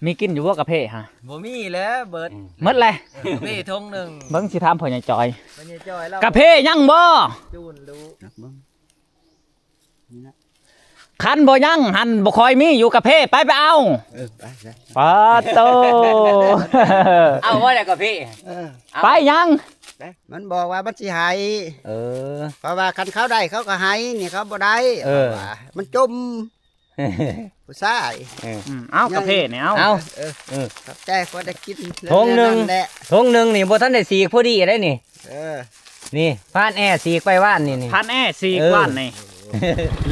ມີກິນຢູ່ບໍ່ກາເຟຫະ? ບໍ່ມີແລ້ວ ເບິດ ອືມ ໝົດແລ້ວ ເອີ ກາເຟຖົງໜຶ່ງ. ເບິ່ງຊິຖາມພໍ່ໃຫຍ່ຈອຍ ພໍ່ໃຫຍ່ຈອຍລາວ ກາເຟຍັງບໍ່? ຈູນລູກ ຄັນບໍ່ຍັງຫັ້ນບໍ່ຄ່ອຍມີຢູ່ກາເຟ ໄປ ໄປເອົາ. ເອີ ໄປ ໄປ ປາດໂຕ ເອົາບໍ່ໄດ້ກາເຟ? ເອີ ເອົາ ໄປຍັງ? ໄປ ມັນບອກວ່າມັນຊິໃຫ້. ເອີ ເພາະວ່າຄັນເຂົາໄດ້ເຂົາກໍໃຫ້ ນີ້ເຂົາບໍ່ໄດ້. ເອີ ເຂົາວ່າມັນຈົມ ຜູ້ຊາຍ. ເອີ ອືມ ເອົາ ກາເຟນີ້ເອົາ. ເອົາ ເອີ ເອີ ຂອບໃຈ ພໍໄດ້ກິນ. ຖົງໜຶ່ງ ຖົງໜຶ່ງນີ້ບໍ່ທັນໄດ້ສີກພໍດີໄດ໋ນີ້. ເອີ ນີ້ ຜ່ານແອສີກໄປວານນີ້ ນີ້ ຜ່ານແອສີກ ເອີ ວານນີ້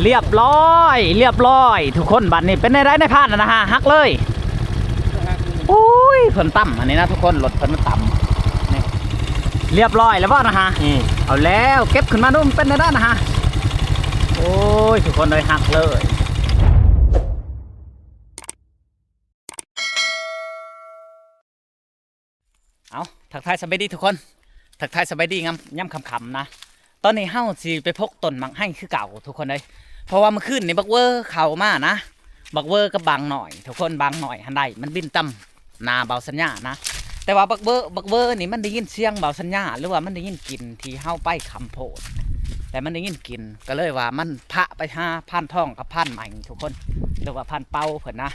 ລຽບຮ້ອຍ ລຽບຮ້ອຍທຸກຄົນ. ບັດນີ້ເປັນແນວໃດນາຍພານນະ ຫັກເລີຍ. ໂອ້ຍ ເພິ່ນຕຳອັນນີ້ນະທຸກຄົນ ລົດເພິ່ນມາຕຳນີ້ ລຽບຮ້ອຍແລ້ວບໍ່ນະຮະ? ອືມ ເອົາແລ້ວ ເກັບຂຶ້ນມາດູ ເປັນແນວໃດນະຮະ? ໂອ້ຍ ທຸກຄົນເອີຍ ຫັກເລີຍ. ເອົາ ທັກທາຍສະບາຍດີທຸກຄົນ ທັກທາຍສະບາຍດີງາມ ຍາມຄ່ຳໆນະ. ຕອນນີ້ເຮົາຊິໄປພົກຕົ້ນໝາກໄຮຄືເກົ່າທຸກຄົນເອີຍ ເພາະວ່າມື້ຄືນນີ້ບັກເວີເຂົ້າມານະ ບັກເວີກັບບາງໜ້ອຍທຸກຄົນ. ບາງໜ້ອຍຫັ້ນໄດ້ ມັນບິນຕຳໜ້າບ່າວສັນຍານະ ແຕ່ວ່າບັກເວີ ບັກເວີນີ້ມັນໄດ້ຍິນສຽງບ່າວສັນຍາ ຫຼືວ່າມັນໄດ້ຍິນກິ່ນທີ່ເຮົາໄປຄ່ຳໂພດ ແຕ່ມັນໄດ້ຍິນກິ່ນ ກໍເລີຍວ່າມັນພະໄປຫາພານທອງກັບພານໃໝ່ທຸກຄົນ ຫຼືວ່າພານເປົາເພິ່ນນະ.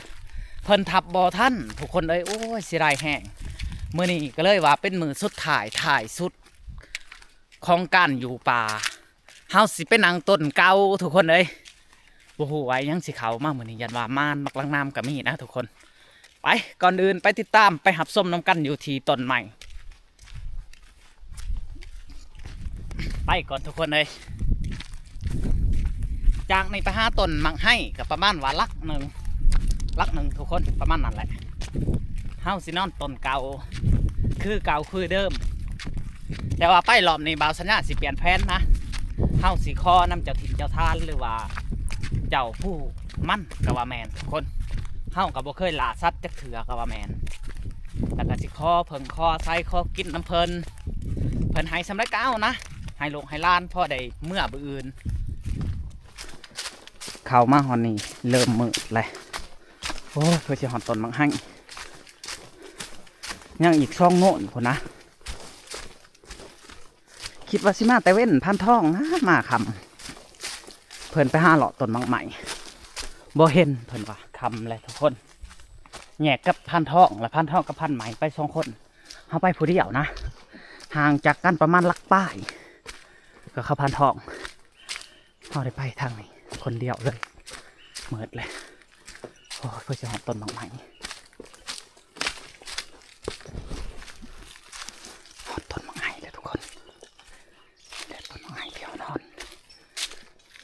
ເພິ່ນທັບບໍ່ທັນທຸກຄົນເອີຍ ໂອ້ຍ ເສຍດາຍແຮງ. ມື້ນີ້ກໍເລີຍວ່າເປັນມື້ສຸດທ້າຍ ທ້າຍສຸດຂອງການຢູ່ປ່າ ເຮົາຊິໄປນັ່ງຕົ້ນເກົ່າທຸກຄົນເອີຍ. ບໍ່ຮູ້ວ່າຫຍັງຊິເຂົ້າມາມື້ນີ້ ຢ້ານວ່າມານ ໝາກລາງນາມກໍມີນະທຸກຄົນ. ໄປ ກ່ອນອື່ນໄປຕິດຕາມ ໄປຮັບຊົມນຳກັນຢູ່ທີ່ຕົ້ນໄມ້. ໄປກ່ອນທຸກຄົນເອີຍ ຈາກນີ້ໄປຫາຕົ້ນໝາກໄຮກໍປະມານວ່າຫຼັກໜຶ່ງ ຫຼັກໜຶ່ງທຸກຄົນ ປະມານນັ້ນແຫຼະ. ເຮົາຊິນອນຕົ້ນເກົ່າ ຄືເກົ່າຄືເດີມ ແຕ່ວ່າໄປລອບນີ້ບ່າວສັນຍາຊິປ່ຽນແຜນນະ. ເຮົາຊິຂໍນຳເຈົ້າຖິ່ນເຈົ້າຖານ ຫຼືວ່າເຈົ້າພູມັນກໍວ່າແມ່ນທຸກຄົນ. ເຮົາກໍບໍ່ເຄີຍລ່າສັດຈັກເທື່ອກໍວ່າແມ່ນ ແລ້ວກໍຊິຂໍເພິ່ງຂໍອາໄສຂໍກິນນຳເພິ່ນ ເພິ່ນໃຫ້ສ່ຳໃດກໍເອົານະ ໃຫ້ລູກໃຫ້ຫຼານພໍໄດ້ເມືອມື້ອື່ນ. ເຂົ້າມາຮອດນີ້ເລີ່ມມືດແລ້ວ. ໂອ້ຍ ເພື່ອຊິຮອດຕົ້ນໝາກໄຮ ຍັງອີກສອງໂນນພຸ້ນນະ. ຄິດວ່າຊິມາແຕ່ເວັນ ພານທອງນະມາຄ່ຳ. ເພິ່ນໄປຫາເລາະຕົ້ນໝາກໄມ້ ບໍ່ເຫັນ ເພິ່ນວ່າຄ່ຳແລ້ວທຸກຄົນ. ແຍກກັບພານທອງ ແລະ ພານທອງກັບພານໃໝ່ໄປສອງຄົນ ເຮົາໄປຜູ້ດຽວນະ ຫ່າງຈາກກັນປະມານຫຼັກປາຍ ກໍເຂົ້າພານທອງ. ເຮົາໄດ້ໄປທາງນີ້ຄົນດຽວເລີຍ ມືດເລີຍ. ໂອ້ຍ ເພື່ອຊິຮອດຕົ້ນໝາກໄມ້ ຮອດຕົ້ນໝາກໄຮແລ້ວທຸກຄົນ ແດດ ຕົ້ນໝາກໄຮທີ່ເຮົານອນ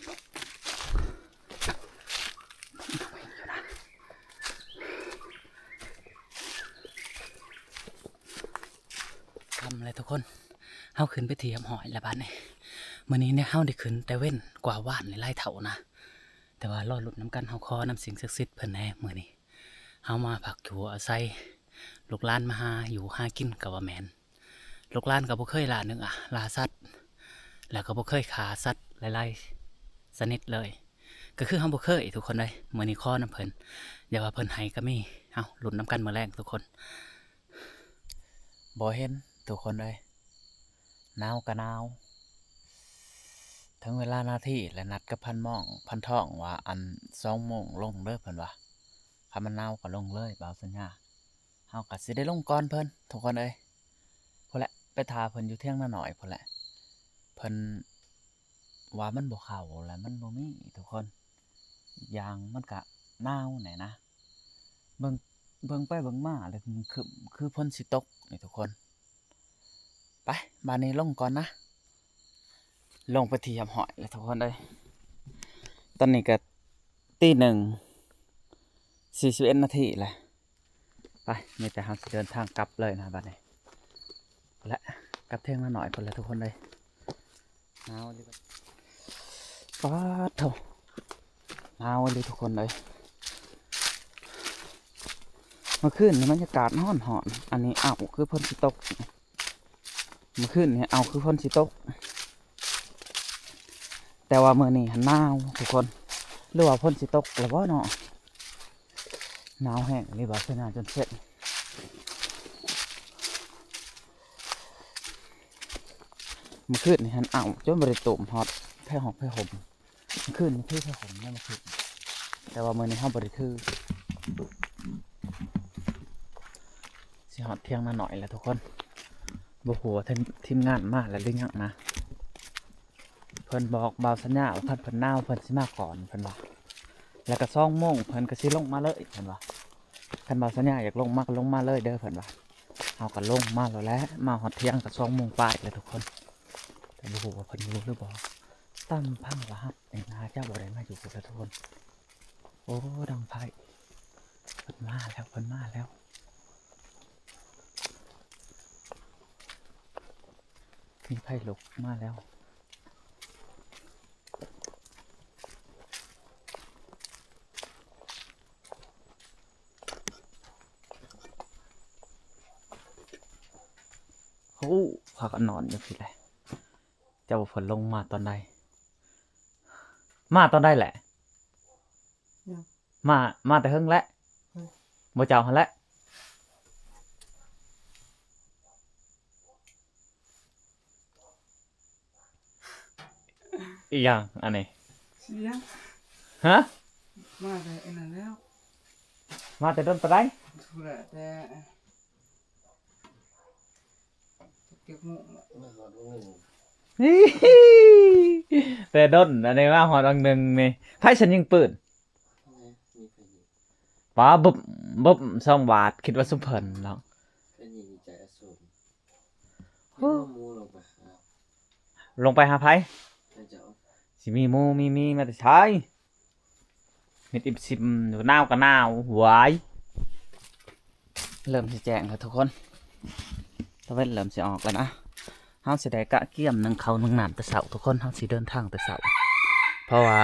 ຢູ່ນະ. ຄ່ຳແລ້ວທຸກຄົນ ເຮົາຂຶ້ນໄປທີ່ຮຽບຮ້ອຍແລ້ວບາດນີ້. ມື້ນີ້ເນຍ ເຮົາໄດ້ຂຶ້ນແຕ່ເວັນກວ່າວານຫຼາຍເທົ່ານະ ແຕ່ວ່າລໍລຸ້ນນຳກັນ. ເຮົາຂໍນຳສິ່ງສັກສິດເພິ່ນແດ່ມື້ນີ້. ເຮົາມາພັກຢູ່ອາໄສ ລູກຫຼານມາຫາຢູ່ຫາກິນກໍວ່າແມ່ນ. ລູກຫຼານກໍບໍ່ເຄີຍລ່າເນື້ອລ່າສັດ ແລ້ວກໍບໍ່ເຄີຍຂ້າສັດຫຼາຍໆຊະນິດເລີຍ ກໍຄືເຮົາບໍ່ເຄີຍທຸກຄົນເອີຍ. ມື້ນີ້ຂໍນຳເພິ່ນ ຢ່າວ່າເພິ່ນໃຫ້ກໍມີ. ເຮົາລຸ້ນນຳກັນມື້ແລງທຸກຄົນ. ບໍ່ເຫັນທຸກຄົນເອີຍ ໜາວກໍໜາວ. ເຖິງເວລານາທີແລ້ວ ນັດກັບພັນມອງ ພັນທອງວ່າ ອັນ ສອງໂມງລົງເດີ ເພິ່ນວ່າ. ຄັນມັນໜາວກໍລົງເລີຍ ບ່າວສັນຍາ. ເຮົາກໍຊິໄດ້ລົງກ່ອນເພິ່ນທຸກຄົນເອີຍ ພຸ້ນແຫຼະ ໄປຖ້າເພິ່ນຢູ່ຖຽງນານ້ອຍພຸ້ນແຫຼະ. ເພິ່ນວ່າມັນບໍ່ເຂົ້າແຫຼະ ມັນບໍ່ມີທຸກຄົນ. ອີກຢ່າງມັນກະໜາວແດ່ນະ ເບິ່ງ ເບິ່ງໄປເບິ່ງມາແລ້ວຄຶ້ມໆ ຄືຝົນຊິຕົກນີ້ທຸກຄົນ. ໄປ ບາດນີ້ລົງກ່ອນນະ. ລົງໄປທີ່ຮຽບຮ້ອຍແລ້ວທຸກຄົນເອີຍ. ຕອນນີ້ກໍຕີໜຶ່ງສີ່ສິບເອັດນາທີແລ້ວ. ໄປ ມີແຕ່ເຮົາຊິເດີນທາງກັບເລີຍນະບາດນີ້. ແລະ ກັບເທິງນານ້ອຍພຸ້ນແຫຼະທຸກຄົນເອີຍ. ໜາວອີ່ຫຼີ ປາດໂທ້ ໜາວອີ່ຫຼີທຸກຄົນເອີຍ. ເມື່ອຄືນນີ້ບັນຍາກາດຮ້ອນໆ ອັນນີ້ ອ້າວ ຄືຝົນຊິຕົກ. ເມື່ອຄືນນີ້ ເອົາ ຄືຝົນຊິຕົກ ແຕ່ວ່າມື້ນີ້ຫັ້ນໜາວທຸກຄົນ. ຫຼືວ່າຝົນຊິຕົກແລ້ວບໍ່ເນາະ? ໜາວແຮງອີ່ຫຼີ ບ່າວໄຊນາຈົນເຊັດ. ມື້ຄືນນີ້ຫັ້ນ ເອົ້າ ຈົນບໍ່ໄດ້ໂຕມຮອດໄພຫົກໄພຫົມ. ຄືນນີ້ຖືໄພຫົມແລ້ວ ມື້ຄືນ ແຕ່ວ່າມື້ນີ້ເຮົາບໍ່ໄດ້ຖື. ຊິຮອດຖຽງນານ້ອຍແລ້ວທຸກຄົນ. ບໍ່ຮູ້ວ່າທີມ ທີມງານມາແລ້ວຫຼືຍັງນະ. ເພິ່ນບອກບ່າວສັນຍາວ່າ ຄັນເພິ່ນໜາວເພິ່ນຊິມາກ່ອນ ເພິ່ນວ່າ. ແລ້ວກໍສອງໂມງເພິ່ນກໍຊິລົງມາເລີຍ ເພິ່ນວ່າ. ຄັນບ່າວສັນຍາຢາກລົງມາກໍລົງມາເລີຍເດີ ເພິ່ນວ່າ. ເຮົາກໍລົງມາແລ້ວແຫຼະ ມາຮອດຖຽງກໍສອງໂມງປາຍແລ້ວທຸກຄົນ. ແຕ່ບໍ່ຮູ້ວ່າເພິ່ນຢູ່ຫຼືບໍ່. ຕາມຟັງລະຫັດນີ້ ໜ້າຈະບໍ່ໄດ້ມາຢູ່ພຸ້ນລະທຸກຄົນ. ໂອ້ ດັງໄຟ ເພິ່ນມາແລ້ວ ເພິ່ນມາແລ້ວ. ມີໄຟລຸກມາແລ້ວ. ໂອ້ ພາກັນນອນຢູ່ພີ້ແຫຼະ. ເຈົ້າວ່າເພິ່ນລົງມາຕອນໃດ? ມາຕອນໃດແຫຼະ? ຍັງ ມາ ມາແຕ່ເຫິງແຫຼະ. ເອີ ບໍ່ເຈົ້າຫັ້ນແຫຼະ. ອີຫຍັງອັນນີ້? ສຽງ. ຮະ? ມາແຕ່ອັນນັ້ນແລ້ວ. ມາແຕ່ດົນປານໃດ? ພຸ້ນແຫຼະ ແຕ່ ຈັກໂມງແລ້ວ ມາຮອດໂມງໜຶ່ງ ແຕ່ດົນ ອັນນີ້ມາຮອດວັງໜຶ່ງນີ້. ໃຜຊັ້ນຍິງປືນ? ມີໃຜຍິງ? ປ້າ ບຶບ ບຶບ ສອງບາດ ຄິດວ່າຊຸມເພິ່ນເນາະ. ເພິ່ນຍິງໃຈອະສົມ. ໂອ້ ເຫັນວ່າໝູລົງໄປຫາ ລົງໄປຫາໃຜ? ເຂົາເຈົ້າ. ຊິມີໝູມີໝີມາແຕ່ໃສ? ມິດອິມຊິມ ໜາວກໍໜາວ ຫວາຍ. ເລີ່ມຊິແຈ້ງແລ້ວທຸກຄົນ ຕາເວັນເລີ່ມຊິອອກແລ້ວນະ. ເຮົາຊິໄດ້ກະກຽມໜຶ້ງເຂົ້າໜຶ້ງນ້ຳແຕ່ເຊົ້າທຸກຄົນ. ເຮົາຊິເດີນທາງແຕ່ເຊົ້າ ເພາະວ່າ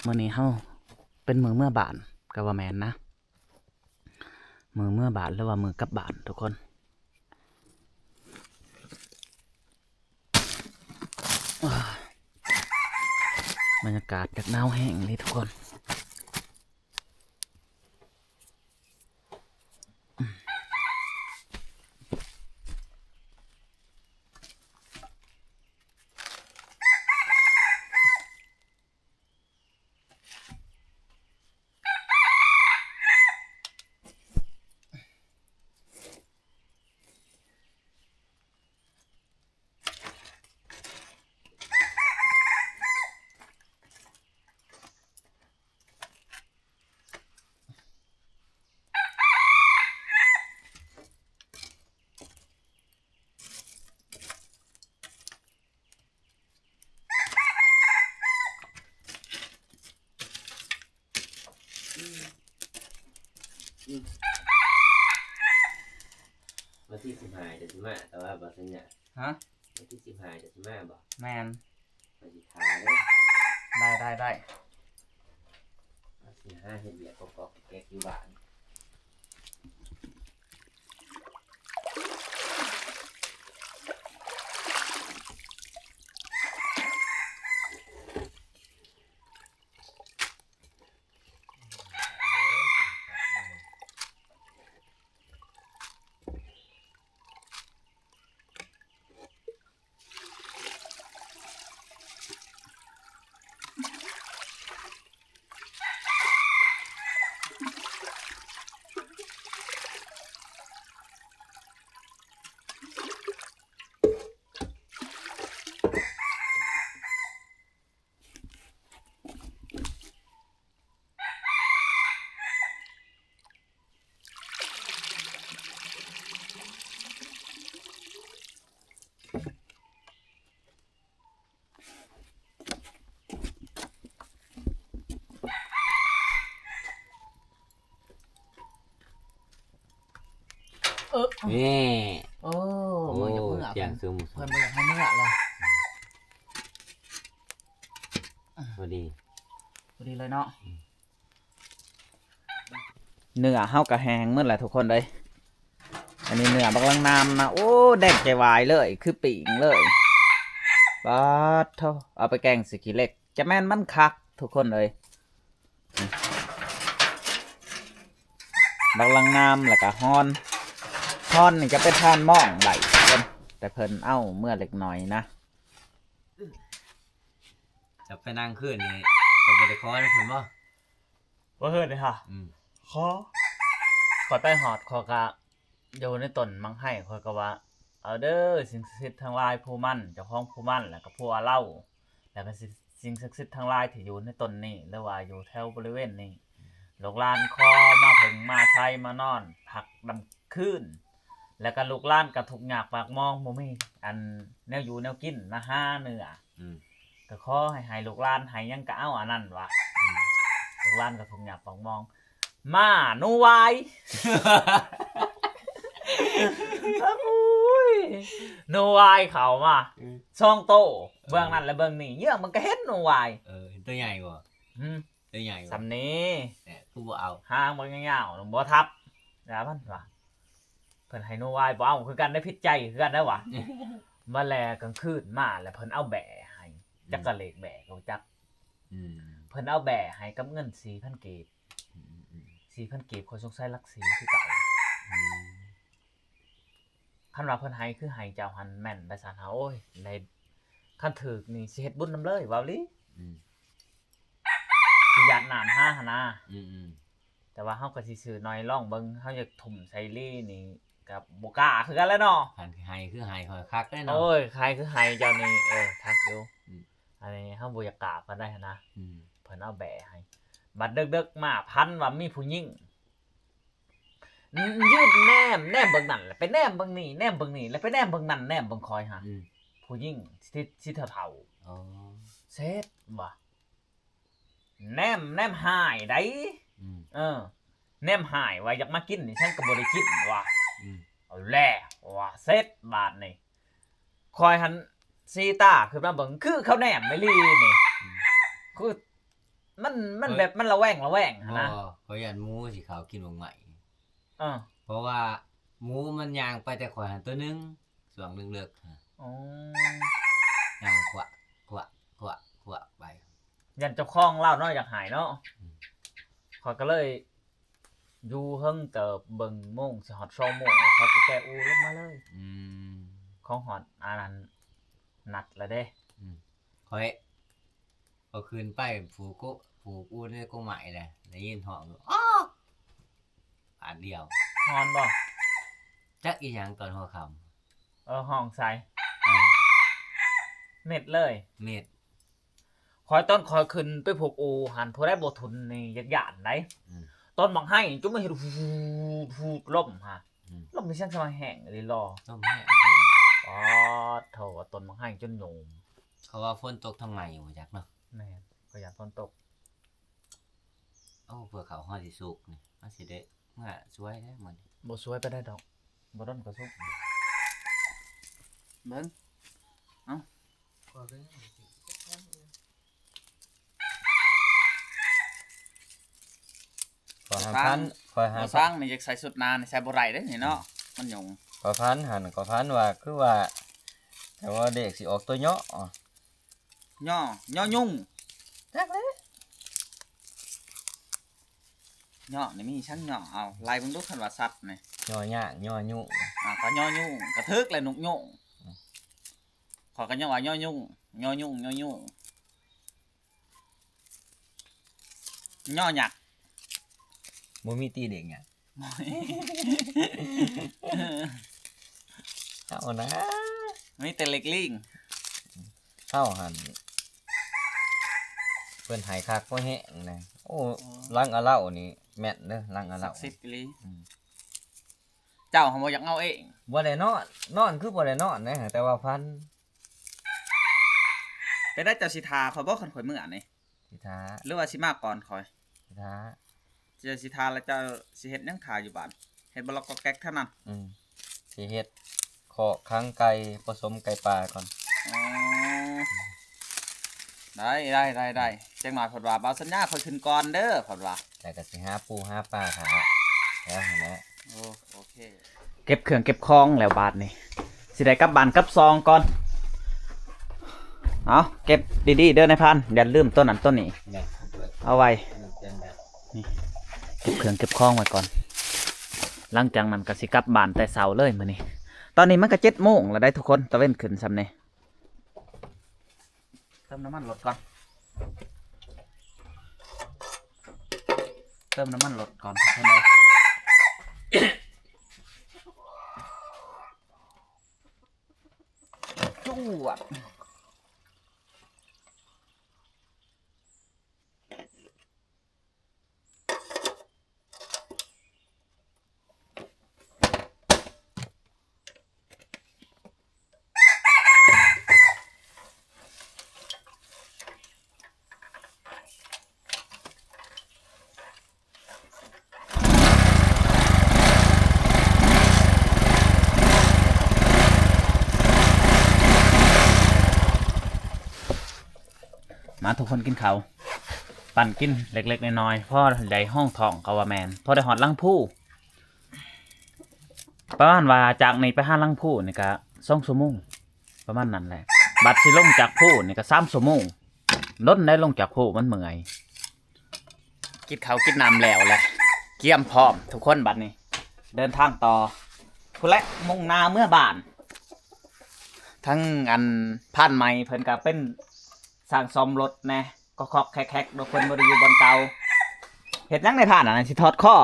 ມື້ນີ້ເຮົາເປັນມື້ເມືອບ້ານ ກໍວ່າແມ່ນນະ. ມື້ເມືອບ້ານ ຫຼືວ່າມື້ກັບບ້ານທຸກຄົນ. ບັນຍາກາດຢາກໜາວແຮງເລີຍທຸກຄົນ. ວັນທີສິບຫ້າຈະຊິມາ ແຕ່ວ່າບໍ່ສັນຍາ. ຮະ? ວັນທີສິບຫ້າຈະຊິມາບໍ່? ແມ່ນ. ຂ້ອຍຊິຖ້າເດີ. ໄດ້ ໄດ້ ໄດ້. ຊິຫາເຮັດວຽກກອກໆແກກໆຢູ່ບ້ານ. ເອີ ແນ່ ໂອ້ ໂອ້ ມື້ຢາກເມືອ ທ່ຽງຄືໝູ່ ເພິ່ນບໍ່ຢາກໃຫ້ເມືອລະ. ພໍດີ ພໍດີເລີຍເນາະ. ອືມ ເນື້ອເຮົາກໍແຫ້ງໝົດແຫຼະທຸກຄົນເອີຍ. ອັນນີ້ເນື້ອບັກລາງນ້ຳນະ ໂອ້ ແດງໃຈວາຍເລີຍ ຄືປີ້ງເລີຍ. ປາດໂທ້ ເອົາໄປແກງໃສ່ຂີ້ເຫຼັກ ຈະແມ່ນມັນຄັກທຸກຄົນເອີຍ. ບັກລາງນາມ ແລ້ວກະຮອນ ຮອນນີ້ຈະເປັນທ່ານໝອງໄດ້ ແຕ່ເພິ່ນເອົາເມືອເລັກນ້ອຍນະ. ຈະໄປນັ່ງຄືນນີ້ ເຈົ້າບໍ່ໄດ້ຂໍນຳເພິ່ນບໍ່? ບໍ່ເຄີຍເດ້ຫາ. ອືມ ຂໍ ຂ້ອຍໄປຮອດ ຂ້ອຍກະຢູ່ໃນຕົ້ນໝາກໄຮ ຂ້ອຍກະວ່າ ເອົາເດີ ສິ່ງສັກສິດທັງຫຼາຍ ຜູ້ມັນ ເຈົ້າຂອງຜູ້ມັນ ແລ້ວກະຜົວລາວ ແລ້ວກະສິ່ງສັກສິດທັງຫຼາຍທີ່ຢູ່ໃນຕົ້ນນີ້ ຫຼືວ່າຢູ່ແຖວບໍລິເວນນີ້ ລູກຫຼານຂໍມາເພິ່ງມາໄຊມານອນພັກນຳຄືນ ແລ້ວກະລູກຫຼານກະທຸກຍາກປາກໝອງ ບໍ່ມີອັນແນວຢູ່ແນວກິນ ມາຫາເນື້ອ ອືມ ກະຂໍໃຫ້ ໃຫ້ລູກຫຼານ ໃຫ້ຫຍັງກະເອົາອັນນັ້ນວ່າ ອືມ ລູກຫຼານກະທຸກຍາກປາກໝອງ ມາ ໜູວາຍ ໂອ້ຍ ໜູວາຍເຂົ້າມາ ອືມ ສອງໂຕ ເອີ ເບື້ອງນັ້ນ ແລະ ເບື້ອງນີ້ ເຍືອງມັນກະເຫັນໜູວາຍ. ເອີ ເຫັນໂຕໃຫຍ່ບໍ່? ຫືມ ໂຕໃຫຍ່ບໍ່? ສ່ຳນີ້ ແນ່ ຄືບໍ່ເອົາ ຫາງບັກຍາວໆ ບໍ່ທັບ ຢ່າມັນວ່າ ເພິ່ນໃຫ້ໜູວາຍ ບໍ່ເອົາຄືກັນໄດ້ ຜິດໃຈຄືກັນໄດ້ຫວາ. ມາແລກາງຄືນມາ ແລ້ວເພິ່ນເອົາແບ້ໃຫ້ ອືມ ຈັກກະເລກແບ້ກະບໍ່ຈັກ. ອືມ ເພິ່ນເອົາແບ້ໃຫ້ກັບເງິນສີ່ພັນກີບ. ອືມໆໆ ສີ່ພັນກີບ ຂ້ອຍສົງໄສຫຼັກສີ່ຄືເກົ່າ. ອືມ ຄັນວ່າເພິ່ນໃຫ້ຄືໃຫ້ເຈົ້າຫັ້ນແມ່ນໄປຊັ້ນຫາ ໂອ້ຍ ໄດ້ ຄັນຖືກນີ້ຊິເຮັດບຸນນຳເລີຍ ເວົ້າອີ່ຫຼີ. ອືມ ຊິຢາດນ້ຳຫາຫັ້ນນາ. ອືມໆ ແຕ່ວ່າເຮົາກະຊິຊື້ໜ້ອຍລອງເບິ່ງ ເຮົາຢາກທຸ່ມໃສ່ລີນີ້ກະບໍ່ກ້າຄືກັນແຫຼະເນາະ. ຄັນໃຫ້ຄືໃຫ້ຂ້ອຍຄັກເດ້ເນາະ. ໂອ້ຍ ໃຫ້ຄືໃຫ້ເຈົ້ານີ້ ເອີ ຄັກຢູ່. ອືມ ອັນນີ້ເຮົາບໍ່ຢາກກ້າປານໃດຫັ້ນນະ. ອືມ ເພິ່ນເອົາແບ້ໃຫ້ ບັດເດິກໆມາ ຝັນວ່າມີຜູ້ຍິງ ຍ- ຢືນແນມ ແນມເບິ່ງນັ້ນ ແລ້ວໄປແນມເບິ່ງນີ້ ແນມເບິ່ງນີ້ ແລ້ວໄປແນມເບິ່ງນັ້ນ ແນມເບິ່ງຂ້ອຍຫາ. ອືມ ຜູ້ຍິງ ຊິ ຊິເຖົ້າໆ. ອໍ ເສັດວ່າ ແນມ ແນມຮ້າຍໃດ໋. ອືມ ເອີ ແນມຮ້າຍວ່າຢາກມາກິນນີ້ ສັນກະບໍ່ໄດ້ກິນວ່າ. ອືມ ເອົາແລ້ວວ່າ ເສັດບາດນີ້ ຂ້ອຍຫັ້ນສີຕາຂຶ້ນມາເບິ່ງ ຄືເຂົາແນມອີ່ຫຼີນີ້. ອືມ ຄື ມັນ ມັນ ຂ້ອຍ ແບບມັນລະແວງລະແວງຫັ້ນນະ. ບໍ່ ຂ້ອຍຢ້ານໝູຊິເຂົ້າກິນໝາກໄມ້. ເອີ ເພາະວ່າໝູມັນຍ່າງໄປແຕ່ຂ້ອຍຫັ້ນໂຕໜຶ່ງ ຊ່ວງເລິກໆ ອໍ ຍ່າງຂວະ ຂວະ ຂວະ ຂວະໄປ ຢ້ານເຈົ້າຂອງລາວເນາະ ຢາກໃຫ້ເນາະ. ອືມ ຂ້ອຍກະເລີຍຢູ່ເທິງເຕີບ ເບິ່ງໂມງຊິຮອດສອງໂມງ ຂ້ອຍກະແກະອູລົງມາເລີຍ. ອືມ ຂອງຮອດອັນນັ້ນ ນັດລະເດ້. ອືມ ຂ້ອຍ ພໍຂຶ້ນໄປຜູກ ຜູກອູໃນກົກໄມ້ແຫຼະ ໄດ້ຍິນຮ້ອງ ອອກ ບາດດຽວ. ຮ້ອນບໍ່? ຈັກອີ່ຫຍັງຕອນຫົວຄ່ຳ. ເອີ ຮ້ອງໃສ່ ເອີ ເມັດເລີຍ ເມັດ. ຂ້ອຍ ຕອນຂ້ອຍຂຶ້ນໄປຜູກອູຫັ້ນ ຜູ້ໃດບໍ່ທຸ່ນນີ້ຢ້ານໆໃດ໋. ອືມ ຕອນໝາກໄຮຈົນມັນເຮັດຫູດໆ ລົມຫາ ອືມ ລົມມີສຽງສະຫວ່າງແຮງອີ່ຫຼີຫຼໍ່ ລົມແຮງ. ປາດໂທ້ ຕົ້ນໝາກໄຮຈົນໂຍມ. ເຂົາວ່າຝົນຕົກທາງໃໝ່ບໍ່ຈັກເນາະ. ແມ່ນ ຂ້ອຍຢ້ານຝົນຕົກ. ໂອ້ ເພື່ອເຂົ້າຮອດຊິສຸກນີ້ ມັນຊິໄດ້ເມືອສວຍແລ້ວມື້ນີ້. ບໍ່ສວຍປານໃດດອກ ບໍ່ດົນກະສຸກ. ເບິ່ງ ເອົ້າ ຂ້ອຍຫາພັນ ຂ້ອຍຫາ ບໍ່ຊ່າງນີ້ຢາກໃສ່ຊຸດໜານີ້ໃສ່ບໍ່ໄດ້ເດ້ນີ້ເນາະ ມັນຫຍຸ້ງ. ຂ້ອຍຝັນຫັ້ນ ຂ້ອຍຝັນວ່າ ຄືວ່າ ແຕ່ວ່າເລກຊິອອກຕົວຍໍ້ ຍໍ້ ຍໍ້ຍຸງ ຈັກແຫຼະ. ຍໍ້ນີ້ມີສັງຍໍ້ ເອົາໄລ່ເບິ່ງດູ ຄັນວ່າສັດນີ້ ຍໍ້ຍາງ ຍໍ້ຍຸງ ອ່າ ກະຍໍ້ຍຸງ ກະຖືກແຫຼະ ນົກຍຸງ. ອືມ ຂ້ອຍກະຍັງວ່າຍໍ້ຍຸງ ຍໍ້ຍຸງ ຍໍ້ຍຸງ ຍໍ້ຍັກ ບໍ່ມີຕິເລກຫຍັງ. ເອົານະ ມີແຕ່ເລກລີງ. ເຮົາຫັ້ນ ເພິ່ນໃຫ້ຄັກພໍແຮງນະ. ໂອ້ ຫຼັງອາເລົານີ້ແມ່ນເດີ ຫຼັງອາເລົາ ສັກສິດອີ່ຫຼີ. ອືມ ເຈົ້າຫັ້ນບໍ່ຢາກເອົາເອງ. ບໍ່ໄດ້ນອນ ນອນຄືບໍ່ໄດ້ນອນເດ້ ແຕ່ວ່າຝັນ. ເປັນໃດ ເຈົ້າຊິຖ້າຂ້ອຍບໍ່ ຄັນຂ້ອຍເມືອນີ້? ຊິຖ້າ ຫຼືວ່າຊິມາກ່ອນຂ້ອຍ? ຊິຖ້າ. ເຈົ້າຊິຖ້າແລ້ວ ເຈົ້າຊິເຮັດຫຍັງຖ້າຢູ່ບ້ານ? ເຮັດບໍ່ລັອກກອກແກກເທົ່ານັ້ນ? ອືມ ຊິເຮັດຄອກຂັງໄກ່ ປະສົມໄກ່ປ່າກ່ອນ. ອໍ ໄດ້ ໄດ້ ໄດ້ ໄດ້ ອືມ ຈັກໜ້ອຍເພິ່ນວ່າ ບ່າວສັນຍາຂ້ອຍຂຶ້ນກ່ອນເດີ ເພິ່ນວ່າ ແລ້ວກະຊິຫາປູຫາປາຖ້າແລ້ວຫັ້ນແຫຼະ. ໂອ້ ໂອເຄ ເກັບເຄື່ອງເກັບຂອງແລ້ວບາດນີ້ ຊິໄດ້ກັບບ້ານກັບຊ່ອງກ່ອນ. ເອົາ ເກັບດີໆເດີນາຍພານ ຢ່າລືມໂຕນັ້ນໂຕນີ້ ເອົາໄວ້ ນີ້ ເກັບເຄື່ອງເກັບຂອງໄວ້ກ່ອນ. ຫຼັງຈາກນັ້ນກໍຊິກັບບ້ານແຕ່ເຊົ້າເລີຍມື້ນີ້. ຕອນນີ້ມັນກໍເຈັດໂມງແລ້ວໄດ໋ທຸກຄົນ, ຕາເວັນຂຶ້ນຊ່ຳນີ້. ເຕີມນ້ຳມັນລົດກ່ອນ, ເຕີມນ້ຳມັນລົດກ່ອນທຸກຄົນເອີຍ. ຈວດ. ມາທຸກຄົນກິນເຂົ້າ, ປັ້ນກິນເລັກໆນ້ອຍໆ ພໍໄດ້ຮອງທ້ອງກໍວ່າແມ່ນ, ພໍໄດ້ຮອດຫຼັງພູ. ປະມານວ່າຈາກນີ້ໄປຫາຫຼັງພູນີ້ກະສອງຊົ່ວໂມງ ປະມານນັ້ນແຫຼະ. ບັດຊິລົງຈາກພູນີ້ກະສາມຊົ່ວໂມງ, ດົນໄດ໋ ລົງຈາກພູມັນເມື່ອຍ. ກິນເຂົ້າກິນນ້ຳແລ້ວແຫຼະ, ກຽມພ້ອມທຸກຄົນ, ບັດນີ້ເດີນທາງຕໍ່ພຸ້ນແຫຼະ, ມຸ່ງໜ້າເມືອບ້ານ. ທັງອັນພານໃໝ່ເພິ່ນກະເປັນຊ່າງສ້ອມລົດແດ່, ກໍຄອກແຄກໆ ໂດຍເພິ່ນບໍ່ໄດ້ຢູ່ບ່ອນເກົ່າ. ເຮັດຫຍັງໃນພານອັນນັ້ນ ຊິຖອດຄໍ?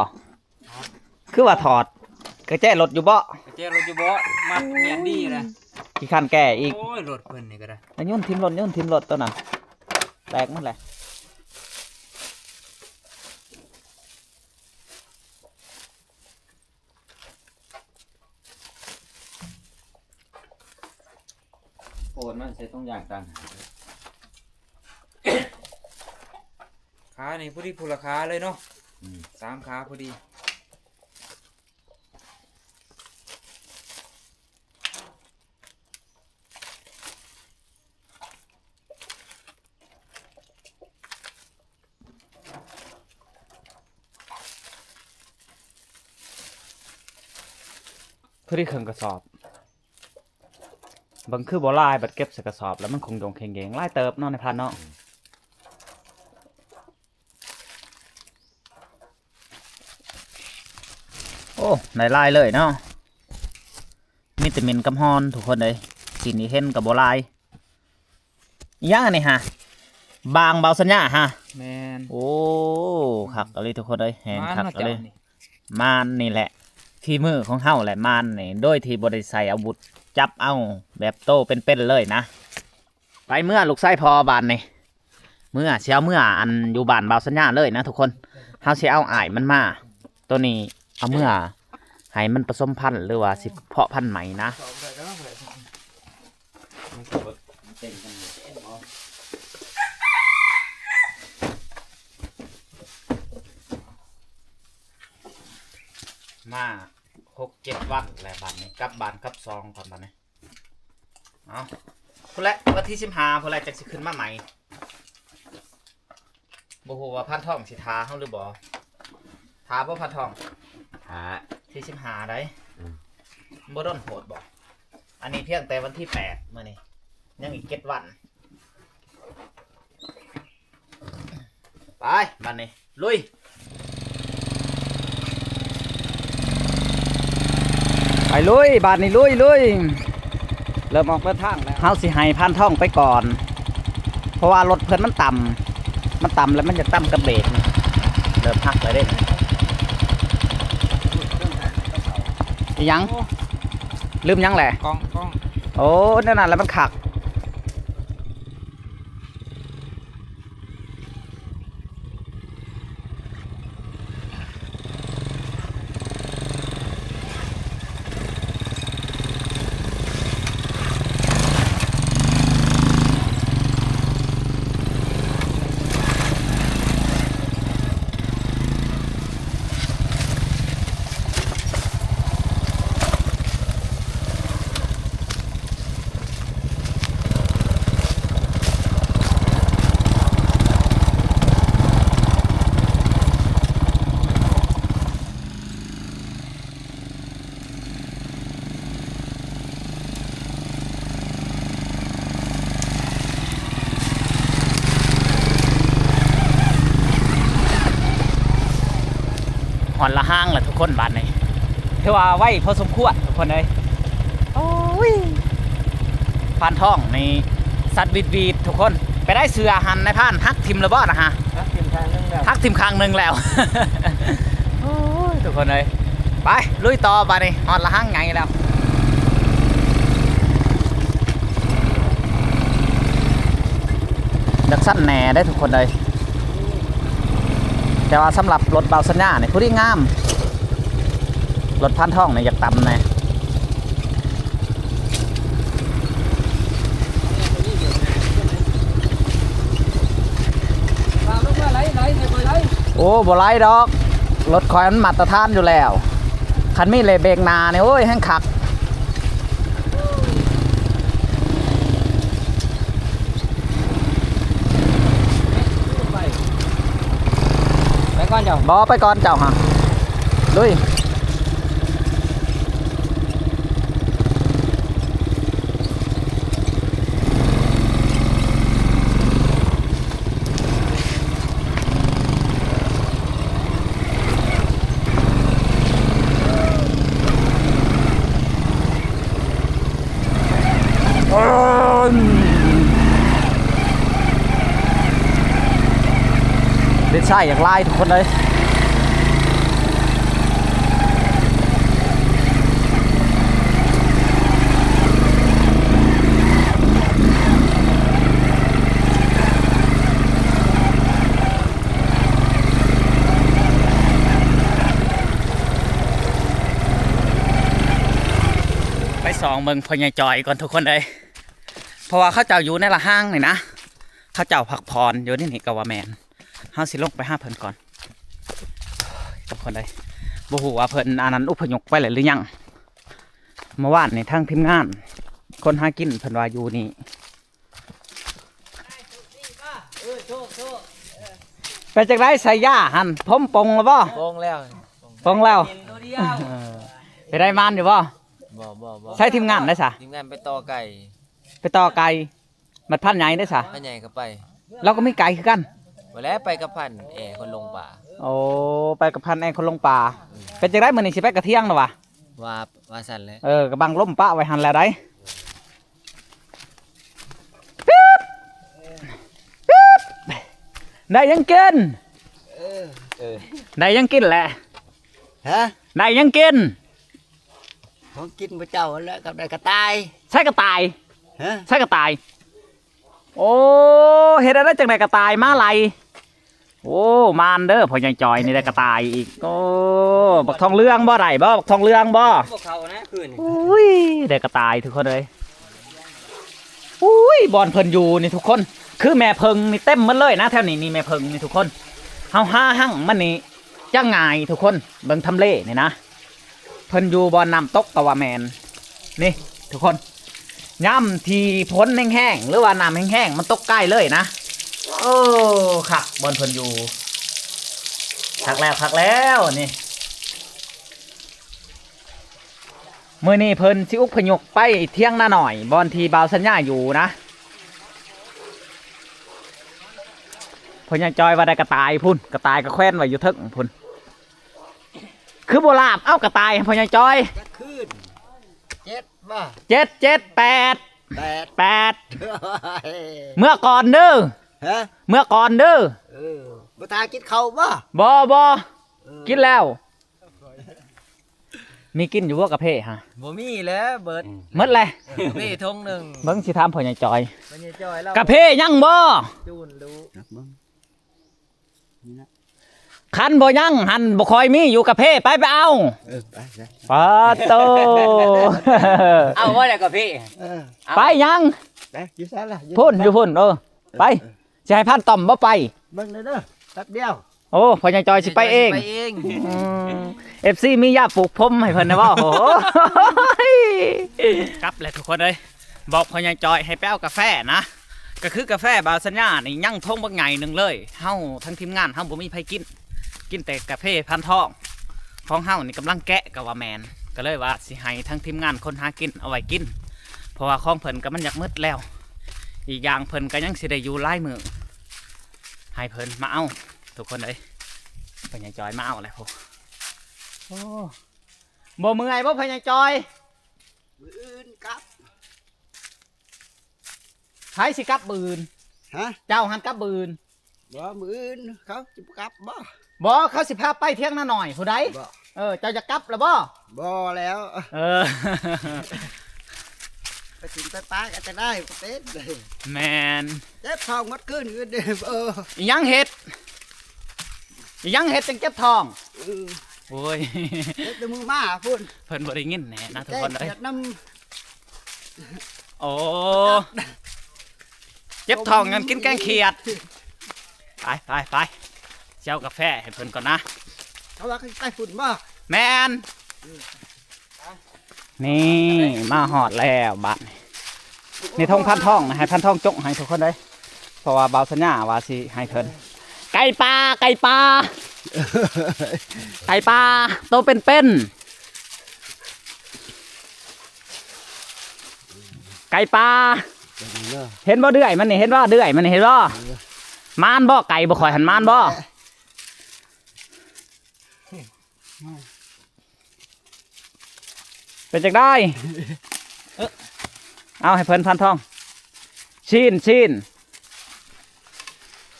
ຄືວ່າຖອດກະແຈລົດຢູ່ເບາະ? ກະແຈລົດຢູ່ເບາະ? ມັດແໜ້ນດີແຫຼະ. ຂີ້ຄ້ານແກ້ອີກ. ໂອ້ຍ ລົດເພິ່ນນີ້ກໍໄດ້. ແລ້ວໂຍນຖິ້ມລົດ, ໂຍນຖິ້ມລົດໂຕນັ້ນ ແຕກໝົດແຫຼະ. ໂອນມາໃສ່ຖົງຢາງຕ່າງຫາກ. ຂານີ້ພໍດີຜູ້ລະຂາເລີຍເນາະ. ອືມ ສາມຂາພໍດີ. ພໍດີເຄິ່ງກະສອບ. ເບິ່ງຄືບໍ່ຫຼາຍ, ບັດເກັບໃສ່ກະສອບແລ້ວມັນຄົງຢົງເຄັ່ງເຢງຫຼາຍເຕີບເນາະ ໃນພານເນາະ. ອືມ ໂອ້ ໄດ້ຫຼາຍເລີຍເນາະ, ມີແຕ່ເໝັນກັບຮອນທຸກຄົນເອີຍ. ສິ່ງທີ່ເຫັນກໍບໍ່ຫຼາຍ. ອີຫຍັງອັນນີ້ຫະ? ບາງເບົາສັນຍາຫະ? ແມ່ນ. ໂອ້ ຄັກອີ່ຫຼີທຸກຄົນເອີຍ, ແຮງຄັກອີ່ຫຼີ. ມານນີ້ແຫຼະ ຝີມືຂອງເຮົາແຫຼະ ມານນີ້ ໂດຍທີ່ບໍ່ໄດ້ໃຊ້ອາວຸດ, ຈັບເອົາແບບໂຕເປັນໆເລີຍນະ. ໄປເມືອລູກຊາຍພໍ່ບ້ານນີ້, ເມືອ ຊິເອົາເມືອອັນຢູ່ບ້ານບ່າວສັນຍາເລີຍນະທຸກຄົນ. ເຮົາຊິເອົາອ້າຍມັນມາ, ໂຕນີ້ເອົາເມືອໃຫ້ມັນປະສົມພັນ ຫຼືວ່າຊິເພາະພັນໃໝ່ນະ. ມາຫົກເຈັດວັນແລ້ວ ບາດນີ້ກັບບ້ານກັບຊ່ອງກ່ອນບາດນີ້. ເອົາ ພຸ້ນແຫຼະ ວັນທີສິບຫ້າພຸ້ນແຫຼະ ຈັກຊິຂຶ້ນມາໃໝ່. ບໍ່ຮູ້ວ່າພານທອງຊິຖ້າເຮົາຫຼືບໍ່. ຖ້າບໍ່ພານທອງ? ຖ້າ. ທີສິບຫ້າໃດ໋. ອືມ ບໍ່ດົນໂພດບໍ? ອັນນີ້ພຽງແຕ່ວັນທີແປດ ມື້ນີ້ຍັງອີກເຈັດວັນ. ໄປ ບາດນີ້ລຸຍ. ໄປລຸຍ ບາດນີ້ລຸຍ ລຸຍ. ເລີ່ມອອກເດີນທາງແລ້ວ. ເຮົາຊິໃຫ້ພານທອງໄປກ່ອນ ເພາະວ່າລົດເພິ່ນມັນຕ່ຳ, ມັນຕ່ຳແລ້ວມັນຢາກຕ່ຳກັບເບຣກ. ເລີ່ມຫັກແລ້ວເດ້. ອີຫຍັງ? ລືມຫຍັງແຫຼະ? ກ້ອງ ກ້ອງ. ໂອ້ ແນວນັ້ນແຫຼະມັນຄັກ. ຮອດລະຫາງແລ້ວທຸກຄົນ ບາດນີ້ ຖືວ່າໄວພໍສົມຄວນທຸກຄົນເອີຍ. ໂອ້ຍ ພານທອງນີ້ສັດຫວີດໆ ທຸກຄົນ. ໄປໄດ້ເສື້ອຫັ້ນ ນາຍພານຫັກຖິ້ມແລ້ວບໍ່ນະຮະ? ຫັກຖິ້ມຂ້າງໜຶ່ງແລ້ວ ຫັກຖິ້ມຂ້າງໜຶ່ງແລ້ວ. ໂອ້ຍ ທຸກຄົນເອີຍ ໄປລຸຍຕໍ່ບາດນີ້ ຮອດລະຫັງໃຫຍ່ແລ້ວ. ຈັກຊັ້ນແດ່ເດ້ທຸກຄົນເອີຍ. ແຕ່ວ່າສຳລັບລົດບ່າວສັນຍານີ້ພໍດີງາມ, ລົດພານທອງນີ້ຢາກຕ່ຳແດ່. ໂອ້ ບໍ່ໄຫຼດອກ, ລົດຂ້ອຍມັນມາດຕະຖານຢູ່ແລ້ວ. ຄັນມີເລເບກໜ້ານີ້ ໂອ້ຍ ແຮງຄັກ. ໄປ ໄປກ່ອນເຈົ້າ. ບໍ່ ໄປກ່ອນເຈົ້າຫະ. ລຸຍ. ເອີ ເດັດຊາຍຢາກຫຼາຍທຸກຄົນເອີຍ. ໄປສ່ອງເບິ່ງພໍ່ໃຫຍ່ຈ່ອຍກ່ອນທຸກຄົນເອີຍ, ເພາະວ່າເຂົາເຈົ້າຢູ່ໃນລະຫາງນີ້ນະ, ເຂົາເຈົ້າພັກຜ່ອນຢູ່ໃນນີ້ກໍວ່າແມ່ນ. ເຮົາຊິລົງໄປຫາເພິ່ນກ່ອນ ໂອ້ຍ ທຸກຄົນເອີຍ. ບໍ່ຮູ້ວ່າເພິ່ນອັນນັ້ນອົບພະຍົບໄປແລ້ວຫຼືຍັງ. ເມື່ອວານນີ້ທາງທີມງານຄົນຫາກິນເພິ່ນວ່າຢູ່ນີ້. ເປັນຈັ່ງໃດສາຍຢາຫັ້ນ ຜົມປົ່ງແລ້ວບໍ່? ປົ່ງແລ້ວ ປົ່ງແລ້ວ. ເອີ ໄປໄດ້ມານຢູ່ບໍ່? ບໍ່ ບໍ່ ບໍ່. ໃຊ້ທີມງານໄດ້ຊະ? ທີມງານໄປຕໍ່ໄກ່ ໄປຕໍ່ໄກ່. ບັດພັນໃຫຍ່ເດ້ຊະ? ພັນໃຫຍ່ກໍໄປ. ລາວກໍມີໄກ່ຄືກັນ? ບໍ່ແລ້ວ ໄປກັບພັນແອຄົນລົງປາ. ໂອ້ ໄປກັບພັນແອຄົນລົງປາ. ເປັນຈັ່ງໃດມື້ນີ້ ຊິໄປກະທຽງລະຫວາ? ວ່າ ວ່າຊັ້ນແຫຼະ. ເອີ ກະບັງລົມປະໄວ້ຫັ້ນແລ້ວໃດ໋. ໄດ້ຫຍັງກິນ? ເອີ ໄດ້ຫຍັງກິນແຫຼະ? ຮະ? ໄດ້ຫຍັງກິນ? ຂອງກິນພະເຈົ້າຫັ້ນແຫຼະ ກັບໄດ້ກະຕ່າຍ. ໃສກະຕ່າຍ? ຮະ? ໃສກະຕ່າຍ? ໂອ້ ເຮັດແນວໃດຈັ່ງໄດ້ກະຕ່າຍມາໄລ່? ໂອ້ ມານເດີ ພໍ່ໃຫຍ່ຈ່ອຍນີ້ໄດ້ກະຕ່າຍອີກ. ໂອ້ ບັກທອງເຫຼືອງບໍ່ ໄດ້ບໍ່? ບັກທອງເຫຼືອງບໍ່? ບໍ່ເຂົ້ານະຄືນ. ໂອ້ຍ ໄດ້ກະຕ່າຍທຸກຄົນເອີຍ. ໂອ້ຍ ບ່ອນເພິ່ນຢູ່ນີ້ທຸກຄົນ ຄືແມ່ເຜິ້ງນີ້ເຕັມໝົດເລີຍນະ ແຖວນີ້ນີ້ແມ່ເຜິ້ງນີ້ທຸກຄົນ. ເຮົາຫາຮັງມັນນີ້ ຈະງ່າຍທຸກຄົນ. ເບິ່ງທຳເລນີ້ນະ ເພິ່ນຢູ່ບ່ອນນ້ຳຕົກກໍວ່າແມ່ນ. ນີ້ທຸກຄົນ ຍາມທີ່ຝົນແຮງໆ ຫຼືວ່ານ້ຳແຮງໆ ມັນຕົກໃກ້ເລີຍນະ. ໂອ້ ຄັກບ່ອນເພິ່ນຢູ່ ຄັກແລ້ວ ຄັກແລ້ວນີ້. ມື້ນີ້ເພິ່ນຊິອົບພະຍົບໄປຖຽງນານ້ອຍ ບ່ອນທີ່ບ່າວສັນຍາຢູ່ນະ. ພໍ່ໃຫຍ່ຈ່ອຍວ່າໄດ້ກະຕ່າຍພຸ້ນ ກະຕ່າຍກະແຂວນໄວ້ຢູ່ເທິງພຸ້ນ. ຄືບໍ່ລາບເອົາກະຕ່າຍໃຫ້ພໍ່ໃຫຍ່ຈ່ອຍ? ຈັກຄືນ ເຈັດບໍ່? ເຈັດ ເຈັດ ແປດ ແປດ ແປດ. ເມືອກ່ອນເດີ ຮະ? ເມືອກ່ອນເດີ. ເອີ ບໍ່ຖ້າກິນເຂົ້າບໍ່? ບໍ່ ບໍ່ ເອີ ກິນແລ້ວ. ມີກິນຢູ່ບໍ່ກາເຟຫະ? ບໍ່ມີແລ້ວ ເບິດ ເໝິດແຫຼະ. ເອີ ກາເຟຖົງໜຶ່ງ. ເບິ່ງຊິຖາມພໍ່ໃຫຍ່ຈ່ອຍ ພໍ່ໃຫຍ່ຈ່ອຍລາວ ກາເຟຍັງບໍ່? ຈູນດູ ຄັນບໍ່ຍັງຫັ້ນບໍ່ຄ່ອຍມີຢູ່ກາເຟ ໄປ ໄປເອົາ. ເອີ ໄປ ໄປ ປາໂຕ ເອົາບໍ່ໄດ້ກາເຟ? ເອີ ເອົາ ໄປຍັງ? ໄປ ຢູ່ໃສລະ? ພຸ້ນ ຢູ່ພຸ້ນ ເອີ ໄປ. ເອີ ຊິໃຫ້ພານຕ້ອມບໍ່ໄປ? ເບິ່ງເດີ ແປັບດຽວ. ໂອ້ ພໍ່ໃຫຍ່ຈ່ອຍຊິໄປເອງ ພໍ່ໃຫຍ່ຈ່ອຍຊິໄປເອງ. ອືມ ເອັຟຊີ ມີຢາປູກຜົມໃຫ້ເພິ່ນນະບໍ່? ໂອ້ຍ ກັບແຫຼະທຸກຄົນເອີຍ. ບອກພໍ່ໃຫຍ່ຈ່ອຍໃຫ້ໄປເອົາກາແຟນະ ກະຄືກາແຟບ່າວສັນຍານີ້ຍັງຖົງບັກໃຫຍ່ໜຶ່ງເລີຍ. ເຮົາທັງທີມງານເຮົາບໍ່ມີໃຜກິນ ກິນແຕ່ກາເຟພານທອງ. ຂອງເຮົານີ້ກຳລັງແກະກະວ່າແມ່ນ ກະເລີຍວ່າຊິໃຫ້ທັງທີມງານຄົນຫາກິນເອົາໄວ້ກິນ ເພາະວ່າຂອງເພິ່ນກະມັນຢາກໝົດແລ້ວ. ອີກຢ່າງເພິ່ນກະຍັງຊິໄດ້ຢູ່ຫຼາຍມື້ ໃຫ້ເພິ່ນມາເອົາ ທຸກຄົນເອີຍ. ພໍ່ໃຫຍ່ຈ່ອຍມາເອົາແລ້ວ ໂອ້. ບໍ່ເມື່ອຍບໍ່ ພໍ່ໃຫຍ່ຈອຍ? ມື້ອື່ນກັບ. ໃຜຊິກັບມື້ອື່ນ? ຮະ? ເຈົ້າຫັ້ນກັບມື້ອື່ນ? ບໍ່ ມື້ອື່ນເຂົາຊິກັບບໍ່? ບໍ່ ເຂົາຊິພາໄປທຽງນານ້ອຍຜູ້ໃດ? ບໍ່. ເອີ ເຈົ້າຢາກກັບລະບໍ່? ບໍ່ແລ້ວ. ເອີ ໄປກິນໄປປາກໍຈະໄດ້ ບໍ່ເປັນເດ້. ແມ່ນ. ເຈັບທ້ອງໝົດຄືນ ຄືນເດ້. ເອີ ອີຫຍັງເຮັດ? ອີຫຍັງເຮັດຈັ່ງເຈັບທ້ອງ? ເອີ ໂອ້ຍ ເຈັບແຕ່ມື້ມາພຸ້ນ. ເພິ່ນບໍ່ໄດ້ຍິນແນ່ນະທຸກຄົນເອີຍ. ໂອ້ ເຈັບທ້ອງຍ້ອນກິນແກງຂຽດ. ໄປ ໄປ ໄປ ຊິເອົາກາແຟໃຫ້ເພິ່ນກ່ອນນະ. ເຂົາວ່າເຂົາຊິໄປພຸ້ນບໍ່? ແມ່ນ. ນີ້ມາຮອດແລ້ວບາດນີ້. ນີ້ທົ່ງພັນທອງນະ ໃຫ້ພັນທອງຈົກໃຫ້ທຸກຄົນເດ້ ເພາະວ່າບ່າວສັນຍາວ່າຊິໃຫ້ເພິ່ນ. ໄກ່ປ່າ ໄກ່ປ່າ ໄກ່ປ່າໂຕເປັນໆ ໄກ່ປ່າ. ເຫັນບໍ່ເດືອຍມັນນີ້ ເຫັນບໍ່ເດືອຍມັນນີ້ ເຫັນບໍ່? ເອີ ມານບໍ່ ໄກ່ບໍ່ຂ້ອຍຫັ້ນ ມານບໍ່? ເປັນຈັ່ງໃດ? ເອີ ເອົາໃຫ້ເພິ່ນພັນທອງ. ຊີ້ນ ຊີ້ນ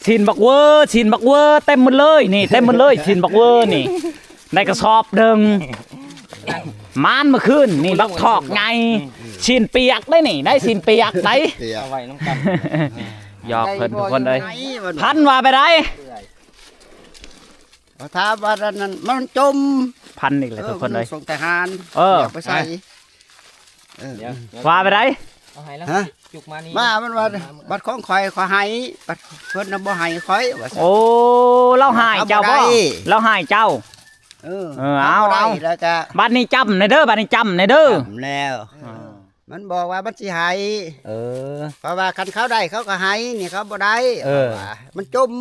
ຊີ້ນບັກເວີ ຊີ້ນບັກເວີ ເຕັມໝົດເລີຍນີ້ ເຕັມໝົດເລີຍ ຊີ້ນບັກເວີນີ້ ໄດ້ກະສອບໜຶ່ງ. ມານມື້ຄືນນີ້ບັກທອກໃຫຍ່ ຊີ້ນປຽກໄດ໋ນີ້ ໄດ້ຊີ້ນປຽກໄດ໋. ເອົາໄວ້ນຳກັນ. ຫຍອກເພິ່ນທຸກຄົນເອີຍ. ພັນວ່າໄປໃດ? ເຂົາຖາມວ່ານັ້ນ ມັນຈົມ. ພັນອີກແລ້ວ ເອີ ທຸກຄົນເອີຍ. ມັນສົ່ງທະຫານ ເອີ ຢາກໄປໃສ່. ເອີ ວ່າໄປໃດ? ເອົາໃຫ້ລະ. ຮະ? ຈຸກມານີ້ ມາ ມັນວ່າ ບັດຂອງຂ້ອຍ ຂ້ອຍໃຫ້ ບັດເພິ່ນນະບໍ່ໃຫ້ຂ້ອຍວ່າຊັ້ນ. ໂອ້ ລາວຮ້າຍເຈົ້າບໍ່? ລາວຮ້າຍເຈົ້າ. ເອີ ເອີ ເອົາ ເອົາ ແລ້ວກະ ບັດນີ້ຈຳແດ່ເດີ ບັດນີ້ຈຳແດ່ເດີ. ຈຳແລ້ວ. ເອີ ມັນບອກວ່າມັນຊິໃຫ້. ເອີ ເພາະວ່າຄັນເຂົາໄດ້ເຂົາກໍໃຫ້ ນີ້ເຂົາບໍ່ໄດ້. ເອີ ເຂົາວ່າມັນຈົມ.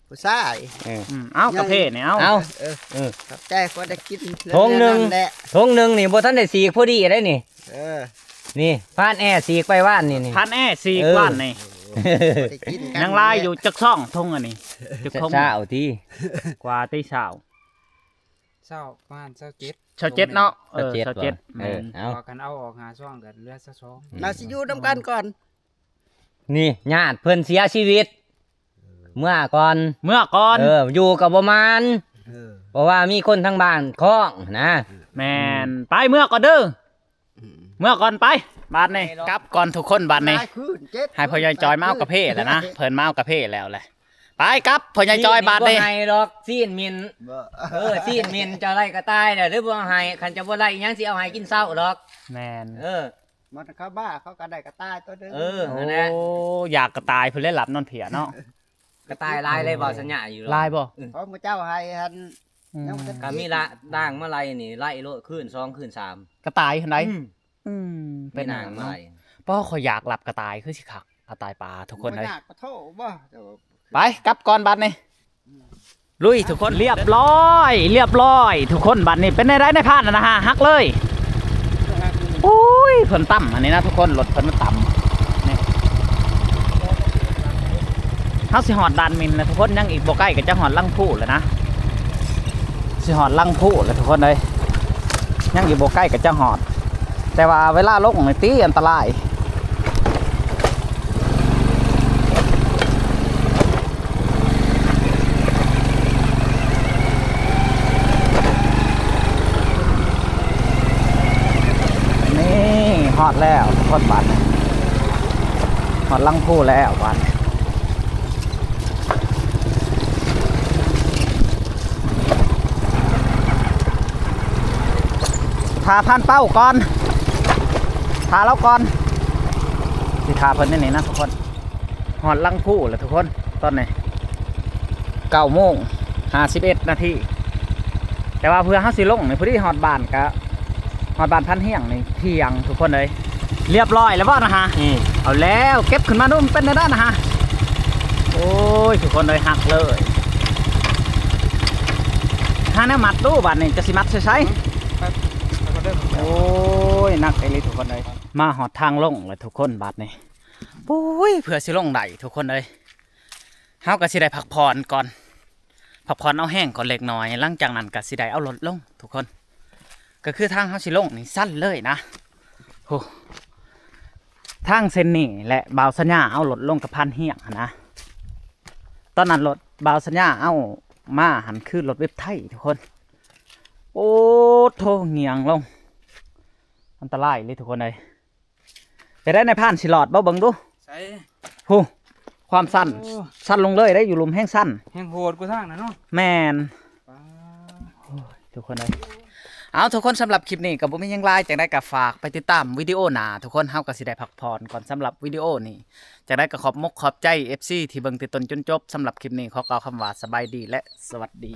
ຜູ້ຊາຍ. ເອີ ອືມ ເອົາ ກາເຟນີ້ ເອົາ ເອົາ ເອີ ເອີ ຂອບໃຈ ພໍໄດ້ກິນ. ຖົງໜຶ່ງ ຖົງໜຶ່ງນີ້ບໍ່ທັນໄດ້ສີກພໍດີໄດ໋ນີ້. ເອີ ນີ້ ຟານແອສີກໄປວານນີ້ ນີ້ ຟານແອສີກ ເອີ ວານນີ້. ຍັງຫຼາຍຢູ່ ຈັກຊອງຖົງອັນນີ້? ຈັກຖົງ? ຊາວຕິ ກວ່າຕິ ຊາວ ຊາວ ປະມານຊາວເຈັດ ຊາວເຈັດເນາະ. ເອີ ຊາວເຈັດ ຊາວເຈັດ ເອີ ແມ່ນ. ເອົາ ວ່າຄັນເອົາອອກຫ້າຊອງກໍເຫຼືອຊາວສອງ. ໜ້າຊິຢູ່ນຳກັນກ່ອນ. ນີ້ຍາດເພິ່ນເສຍຊີວິດ ເມືອກ່ອນ ເມືອກ່ອນ. ເອີ ຢູ່ກໍບໍ່ໝານ. ເອີ ເພາະວ່າມີຄົນທາງບ້ານຄ້ອງນະ. ແມ່ນ. ໄປເມືອກ່ອນເດີ. ອືມ ເມືອກ່ອນໄປ ບາດນີ້. ກັບກ່ອນທຸກຄົນບາດນີ້. ຫຼາຍຄືນ ເຈັດ ໃຫ້ພໍ່ໃຫຍ່ຈອຍມາເອົາກາເຟແລ້ວນະ. ເພິ່ນມາເອົາກາເຟແລ້ວແຫຼະ. ໄປກັບພໍ່ໃຫຍ່ຈອຍບາດນີ້. ບໍ່ໃຫ້ດອກ ຊີ້ນໝິ່ນ. ບໍ່ ເອີ ຊີ້ນໝິ່ນ ເຈົ້າໄລ່ກະຕ່າຍແລ້ວ ຫຼືບໍ່ໃຫ້? ຄັນເຈົ້າບໍ່ໄລ່ອີຫຍັງ ຊິເອົາໃຫ້ກິນເຊົ້າດອກ. ແມ່ນ. ເອີ ມັນເຂົ້າບ້າ ເຂົາກໍໄດ້ກະຕ່າຍຕົວໜຶ່ງ. ເອີ ໂອ້ ນັ້ນແຫຼະ. ຢາກກະຕ່າຍພຸ້ນແຫຼະ ຫຼັບນອນເພຍເນາະ. ກະຕ່າຍຫຼາຍເລີຍ ບໍ່ສັນຍາຢູ່. ຫຼາຍບໍ່? ເອີ ຂອງເຈົ້າໃຫ້ຫັ້ນ. ອືມ ຍັງບໍ່ທັນ ກໍມີລະ ລ້າງມາໄລ່ນີ້ ໄລ່ໂລດ ຄືນສອງ ຄືນສາມ ກະຕ່າຍຫັ້ນໃດ. ອືມ ອືມ ເປັນຫຍັງເນາະ. ບໍ່ ຂ້ອຍຢາກຫຼັບກະຕ່າຍ ຄືຊິຄັກ ກະຕ່າຍປ່າທຸກຄົນເອີຍ. ບໍ່ຢາກປະໂທບໍ່? ໄປ ກັບກ່ອນບາດນີ້. ລຸຍທຸກຄົນ. ລຽບຮ້ອຍ ລຽບຮ້ອຍທຸກຄົນ. ບາດນີ້ເປັນແນວໃດນາຍພານນະ? ຫາ ຫັກເລີຍ. ໂອ້ຍ ເພິ່ນຕຳອັນນີ້ນະທຸກຄົນ ລົດເພິ່ນມາຕຳນີ້. ເຮົາຊິຮອດດ່ານໝິ່ນແລ້ວທຸກຄົນ. ຍັງອີກບໍ່ໄກກໍຈະຮອດຫຼັງພູແລ້ວນະ. ຊິຮອດຫຼັງພູແລ້ວທຸກຄົນເອີຍ. ຍັງອີກບໍ່ໄກກໍຈະຮອດ. ແຕ່ວ່າເວລາລົງນີ້ຕິອັນຕະລາຍ. ນີ້ຮອດແລ້ວທຸກຄົນ ບາດນີ້ ຮອດຫຼັງພູແລ້ວບາດນີ້. ຖ້າພັນເປົ້າກ່ອນ ຖ້າລາວກ່ອນ ຊິຖ້າເພິ່ນຢູ່ນີ້ນະທຸກຄົນ. ຮອດຫຼັງພູແລ້ວທຸກຄົນ ຕອນນີ້ເກົ້າໂມງຫ້າສິບເອັດນາທີ. ແຕ່ວ່າເພື່ອເຮົາຊິລົງນີ້ ພໍດີຮອດບ້ານກະ ຮອດບ້ານພັນຮຽງນີ້ທ່ຽງທຸກຄົນເອີຍ. ລຽບຮ້ອຍແລ້ວບໍ່ນະຮະ? ອືມ ເອົາແລ້ວ ເກັບຂຶ້ນມາດູ ມັນເປັນແນວໃດນະຮະ? ໂອ້ຍ ທຸກຄົນເອີຍ ຫັກເລີຍ. ຫາແນວມັດດູ ບາດນີ້ຈະຊິມັດໃສ່ໃສ? ໂອ້ຍ ໜັກອີ່ຫຼີທຸກຄົນເອີຍ. ມາຮອດທາງລົງແລ້ວທຸກຄົນ ບາດນີ້. ໂອ້ຍ ເພື່ອຊິລົງໄດ້ທຸກຄົນເອີຍ ເຮົາກໍຊິໄດ້ພັກຜ່ອນກ່ອນ ພັກຜ່ອນເອົາແຮງກ່ອນເລັກນ້ອຍ. ຫຼັງຈາກນັ້ນກໍຊິໄດ້ເອົາລົດລົງທຸກຄົນ. ກໍຄືທາງເຮົາຊິລົງນີ້ຊັນເລີຍນະ. ໂອ້ ທາງເສັ້ນນີ້ແຫຼະ ບ່າວສັນຍາເອົາລົດລົງກະພານຮຽງຫັ້ນນະ. ຕອນນັ້ນລົດບ່າວສັນຍາເອົາມາຫັ້ນຄືລົດເວັບໄທທຸກຄົນ. ໂອ້ໂທ້ ຫງຽງລົງ ອັນຕະລາຍເລີຍທຸກຄົນເອີຍ. ຈະໄດ້ນາຍພານຊິລອດບໍ່ ເບິ່ງດູ. ໃສ? ພຸ້ນ ຄວາມຊັນ ໂອ້ ຊັນລົງເລີຍໄດ໋ ຢູ່ລຸ່ມແຮງຊັນ ແຮງໂຫດກວ່າທາງນັ້ນເນາະ. ແມ່ນ ປາດ ໂອ້ຍ ທຸກຄົນເອີຍ. ເອົາ ທຸກຄົນ ສຳລັບຄລິບນີ້ກໍບໍ່ມີຫຍັງຫຼາຍ ຈັ່ງໃດກໍຝາກໄປຕິດຕາມວິດີໂອໜ້າ. ທຸກຄົນ ເຮົາກໍຊິໄດ້ພັກຜ່ອນກ່ອນສຳລັບວິດີໂອນີ້. ຈັ່ງໃດກໍຂອບມົກຂອບໃຈ ເອັຟຊີ ທີ່ເບິ່ງແຕ່ຕົ້ນຈົນຈົບ. ສຳລັບຄລິບນີ້ຂໍກ່າວຄຳວ່າສະບາຍດີ ແລະ ສະຫວັດດີ.